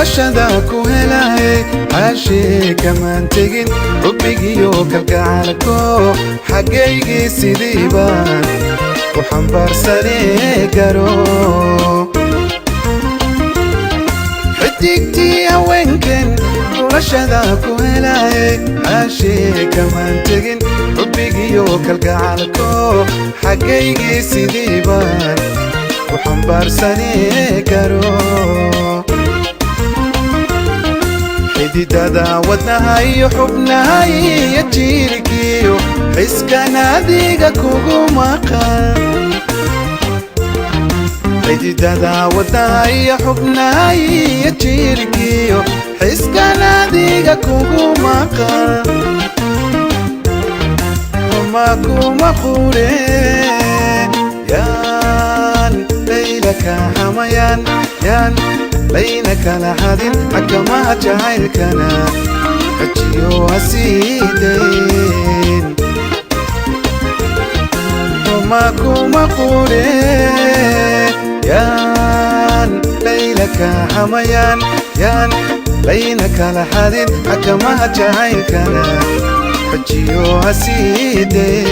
Xulashada ku helay, xaashee kamaan tegin xubbigiyo kalgacalko. Xaggaygii sidii baan ku xambaarsanee garo. Xidigtii haweenken, xulashada ku helay, xaashee kamaan tegin xubbigiyo kalgacalko. Xaggaygii sidii baan ku xambaarsanee garo. Xididada wadnaha iyo xubnaha iyo jiirkiyo xiskan adiga kugu maqan. Xididada wadnaha iyo xubnaha iyo jiirkiyo xiskan adiga kugu maqan. Kuma kuma qure yaan layla ka xamayaan, yaan layna kala xadin xakamaha jacaylkana, xajiyo hasiidayn. Kuma kuma qure yaan layla ka xamayaan, yaan layna kala xadin xakamaha jacaylkana, xajiyo hasiidayn.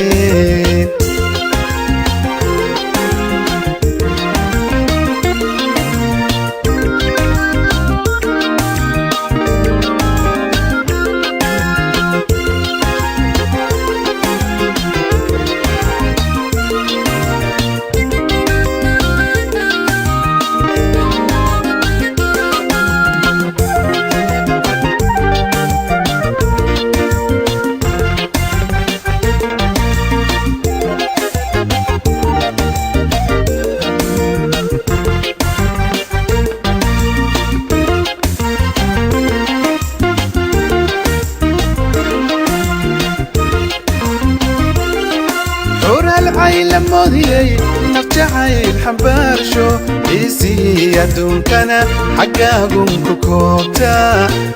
Xural cayla moodiyey, naf jacayl xambaarsho, xiisihii adduunkana xaggaagun ku koobta.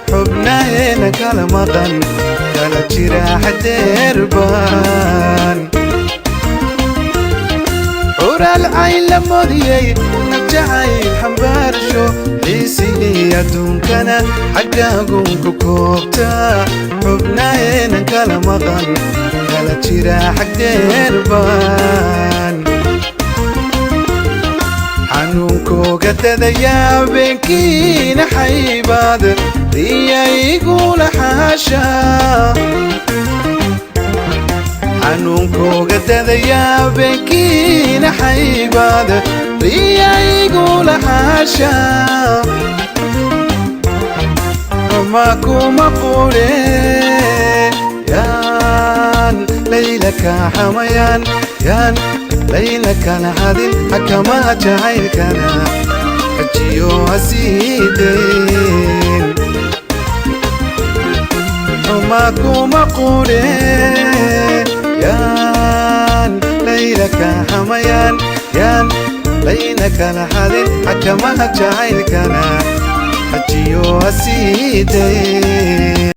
Xubnaheena kala maqan, kala jira xadeerbaan. Xural cayla moodiyey, naf jacayl xambaarsho, xiisihii adduunkana xaggaagun ku koobta. Xubnaheena kala maqan, kala jira xagdeerbaan. Xanuunkooga dadayaa beenkiina xaybaad riya igula xaasha. Xanuunkooga dadayaa beenkiina xaybaad riya igula xaasha. Ma kuma qure yaan layla ka xamayaan, yaan layla kala xadin xakamaha jacaylkana, xajiyo hasiidayn. Ma kuma qure yaan layla ka xamayaan, yaan layna kala xadin xakamaha jacaylkana, xajiyo hasiidayn.